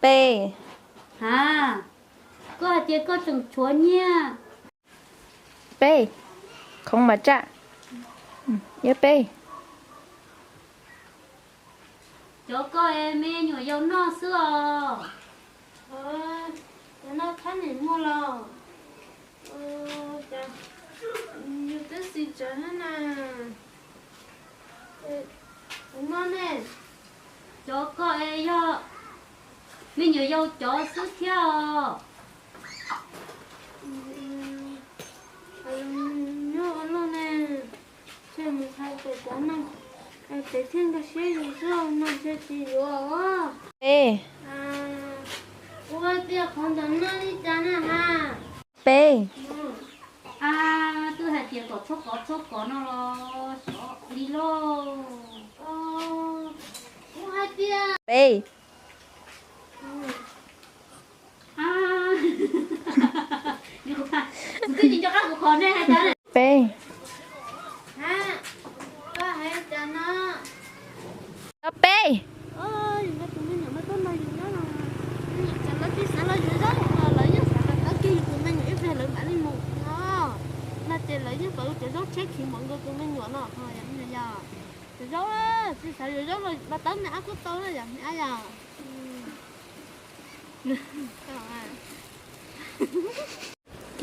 Peb. Ha, koj hais tias koj tseem tshuav nyiaj. Peb, khoov mas tsaj. Yuav peb. Cov koj es me nyuam yaus noj xwb os. Cov no txhob nim muag los. Yus twb xis tsawv na. Kuv no ne. Cov koj es yog me nyuam yaus cov xwb thiab os. Nyob ua luaj ne, ntshe mus hais pem cov no, pem thiaj nkag siab yus xwb no ntshe tsis yuav os. Peb. Ua tias qhov ntawm no li cas na ha? Peb. A, twb hais tias kom txhob kov txhob kov no los xyov li lauj. Kuv hais tias peb. Kuv twb tsis nco qab kuv qhov nej hais cas. Peb. Koj hais cas no? Cov peb. Yus no tus me nyuam no tuaj nrog yus nyob no, yus tseem lawv tsis xav los yuav zaub los lawv yeej xav kom tau kiag yus tus me nyuam ib pliag lawv mam li mus no. No ces lawv yeej kom yus cov zaub tsheb khiv npaum nkaus tus me nyuam no ho yog me nyuam yog. Cov zaub tsis xav yuav zaub los pas tawb me ab kuj tau na yog me ab yog.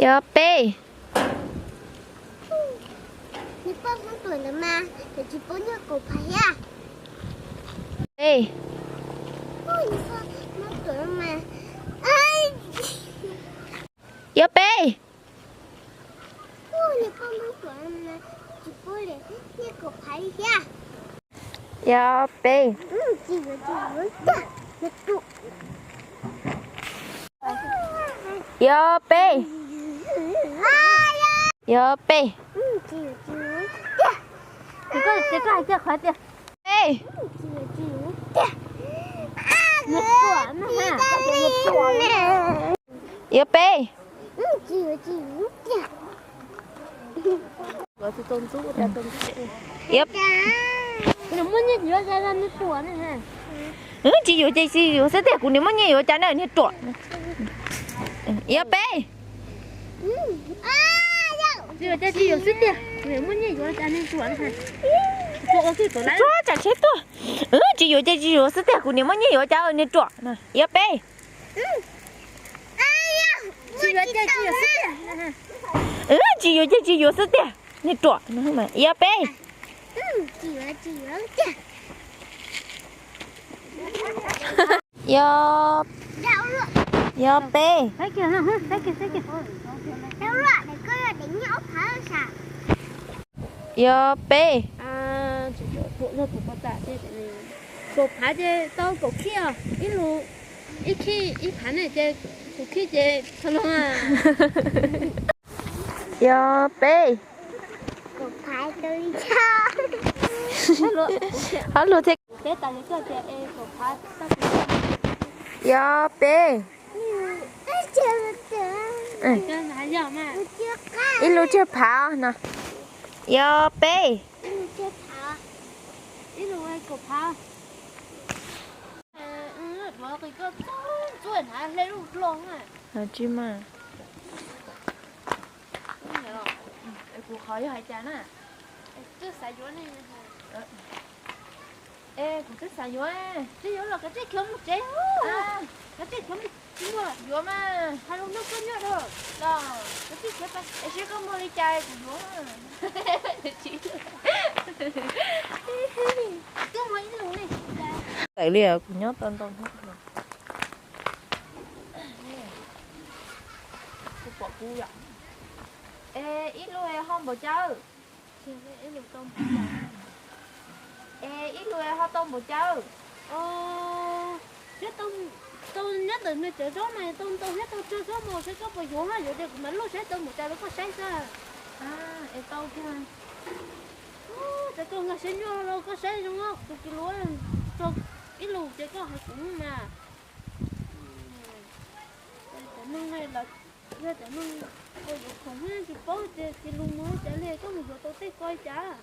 Yog peb. Nws poj Hmoob Tuam ntawd mas nws tsis pub nyiaj kaum phav thiab. Peb. Nws poj Hmoob Tuam mas, yog peb. Nws poj Hmoob Tuam mas tsis pub nyiaj kaum phav li thiab. Yog peb. Yog peb. Yog peb. Ces koj hais tias qhov tias peb. Yog peb. Yog, nws muaj nyiaj yuav cas nws ruam ne. Tsis yuav ces tsis yuav xwb tiag, kuv niam muaj nyiaj yuav cas na niag ruam. Yog peb. Tsis yuav ces tsis yuav xwb tiag, kuv niam muaj nyiaj yuav cas niag ruam ne. Tsuav tsam tsheb tuaj. Tsis yuav ces tsis yuav xwb tiag, kuv niam muaj nyiaj yuav cas niag ruam. Yog peb. Tsis yuav ces tsis yuav xwb tiag. Tsis yuav ces tsis yuav xwb tiag, niag ruam. Yog peb. Yog, yog peb. Yog peb. Kaum phav ces tau kaum khij, ib lus ib khij ib phav ne ces kaum khij ces txog no. Yog peb. Ob lus thiab. Yog peb. Ib lus tsawg phav no. Yog peb. Tsis mas. Kuv qhov yog hais cas na. Es kuv twb xav yuav, twb yuav los kav tsij khiav mus tsev. Kav tsij khiav mus, tsis muaj yuav mas. Hais lus nrog koj nyob rau los kav tsij khiav, es seb koj muag li cas kuv yuav. Twb muaj ib lus ne. Tawm li kuv nyob tau ntau hnub. Kuv pom kuv yom. Es ib lus ho npaum cas? Es ib lus ho tau npaum cas? Siab tau, tau nyob ntawm nws cov zaub mas tau ntau thiab tau tsawg zaub mas seb koj puas yuav, yuav ces kuv mam luj saib tau npaum cas rau koj saib xwb. Es tau kiag. Ces koj nkag siab nyuaj los koj saib zoo, kuv tus lus tso ib lus ces koj hais kuv mas. Cov neeg, yog cov neeg uas yuav khoom tsis paub ces tsis lus mus cas li, koj mus yuav tau tej ko cas.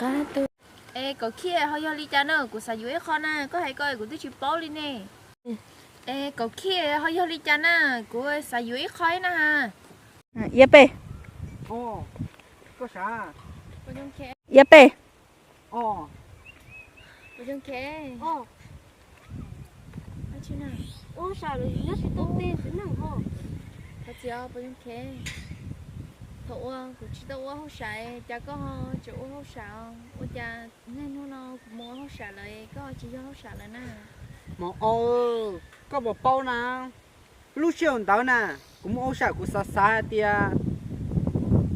Es Kaum Khij, ho yog li cas na? Kuv xav yuav ib qho na, koj hais ko kuv twb tsis paub li ne. Es Kaum Khij, ho yog li cas na? Kuv xav yuav ib qho na ha. Iab peb. Iab peb. Thaum ub kuv tsis tau ua hauj sam, cas koj ho tseem ua hauj sam? Ua cas niaj hnub no kuv mus ua hauj sam lawm koj tsis yog hauj sam lawm na? Hmo o, koj puas paub na, lub sij hawm ntawd na, kuv mus ua hauj sam kuv xav xav hais tias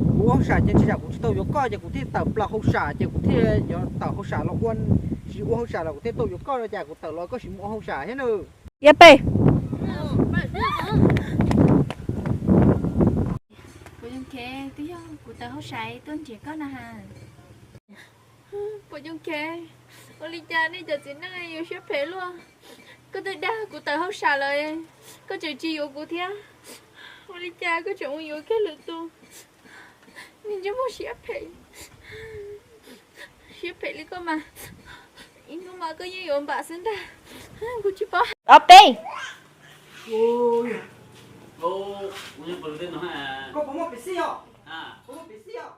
kuv ua hauj sam ces ntshe tsam kuv tsis tau yuav koj ces kuv thiaj tawm plaws hauj sam ces kuv thiaj yuav tawm hauj sam los ua, tsis ua hauj sam los kuv thiaj tau yuav koj no cas kuv tawm los koj tsis mus ua hauj sam thiab na. Iab peb. Puas zoo Khev, twb yog kuv tawm hauj sam tuaj nrhiav koj na has. Puas zoo Khev, ua li cas nej cov txiv neej yuav siab phem luaj? Koj twb dag kuv tawm hauj sam lawm, koj tseem tsis yuav kuv thiab. Ua li cas koj tseem mus yuav kiag lwm tus? Niag ntsej muag siab phem, siab phem li koj mas, ib hnub mas koj yeej yuav npam xwb ntag. Kuv tsis paub. Ob peb. Koj puas muaj piv xij os? Puas muaj piv xij os?